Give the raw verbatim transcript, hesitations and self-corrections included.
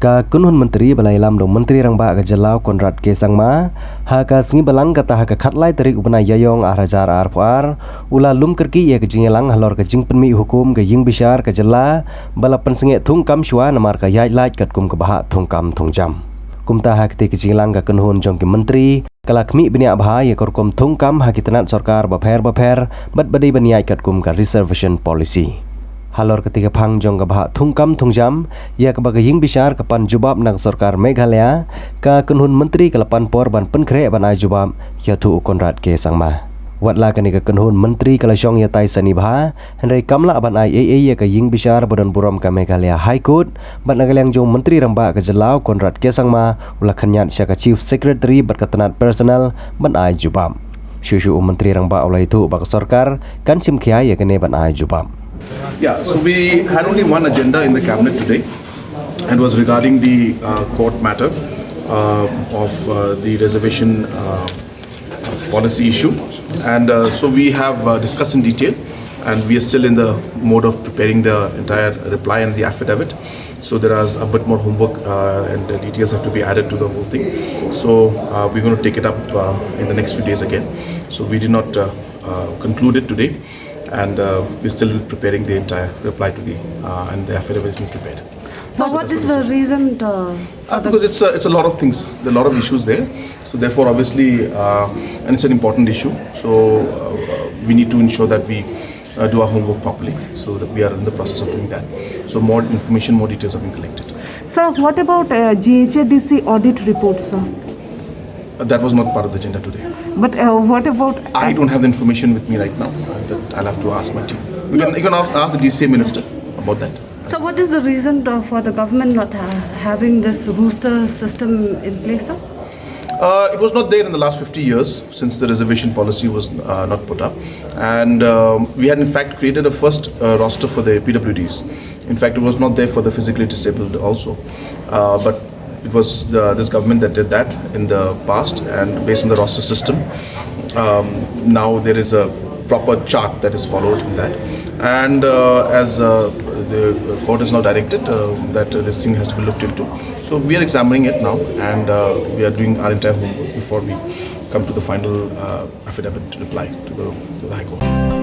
Ka kynhun myntri ba la ïalam da u Myntri Rangbah ka jylla u Conrad K Sangma, ha ka sngi Balang kata ha ka khatlai tarik u bnai Ïaïong ar hajar arphew ar, u la lum kyrkieh ïa ka jingïalang halor ka jingpynmih hukum ka ïing bishar ka jylla ba la pynsangeh thungkam shuwa namar ka ïaid lait katkum ka bhah thungkam thungjam. Kumta ha katei ka jingïalang ka kynhun jong ki myntri ka la khmih bniah bha ïa ka rukom thungkam ha ki tnat sorkar bapher bapher bad ba dei ban ïaid katkum ka reservation policy. Halor katei ka phang jong ka bhah thungkam thungjam ïa kaba ka ïing bishar ka pan jubab na ka sorkar Meghalaya, ka kynhun myntri ka la pan por ban pynkhreh ban ai jubab, ïathuh u Conrad K Sangma. Wat la kane ka kynhun myntri ka la shong ïatai sani bha, hynrei kam lah ban ai ei ei ïa ka ïing bishar ba don burom ka Meghalaya High Court, bad na ka liang jong u Myntri Rangbah ka jylla u Conrad K Sangma u la khynñiat sha ka Chief Secretary bad ka tnat personnel ban ai jubab. Shuh shuh u Myntri Rangbah u la ïathuh ba ka sorkar kan shim khia ïa kane ban ai jubab. Yeah, so we had only one agenda in the cabinet today, and was regarding the uh, court matter uh, of uh, the reservation uh, policy issue. And uh, so we have uh, discussed in detail, and we are still in the mode of preparing the entire reply and the affidavit. So there is a bit more homework uh, and the details have to be added to the whole thing. So uh, we're going to take it up uh, in the next few days again. So we did not uh, uh, conclude it today, and uh, we're still preparing the entire reply to the uh, and the affidavit has been prepared. So what is the reason uh, Uh, because it's a, it's a lot of things, there are a lot of issues there. So therefore, obviously, uh, and it's an important issue. So uh, we need to ensure that we uh, do our homework properly. So that we are in the process of doing that. So more information, more details have been collected. Sir, what about uh, G H A D C audit report, sir? Uh, that was not part of the agenda today. But uh, what about? I don't have the information with me right now. Uh, that I'll have to ask my team. You can, you can ask, ask the D C A minister about that. So what is the reason uh, for the government not ha- having this roster system in place, sir? Uh, it was not there in the last fifty years since the reservation policy was uh, not put up. And um, we had in fact created a first uh, roster for the P W Ds. In fact, it was not there for the physically disabled also. Uh, but it was the, this government that did that in the past, and based on the roster system, um, now there is a proper chart that is followed in that. And uh, as uh, the court has now directed uh, that uh, this thing has to be looked into, so we are examining it now, and uh, we are doing our entire homework before we come to the final uh, affidavit reply to the, to the High Court.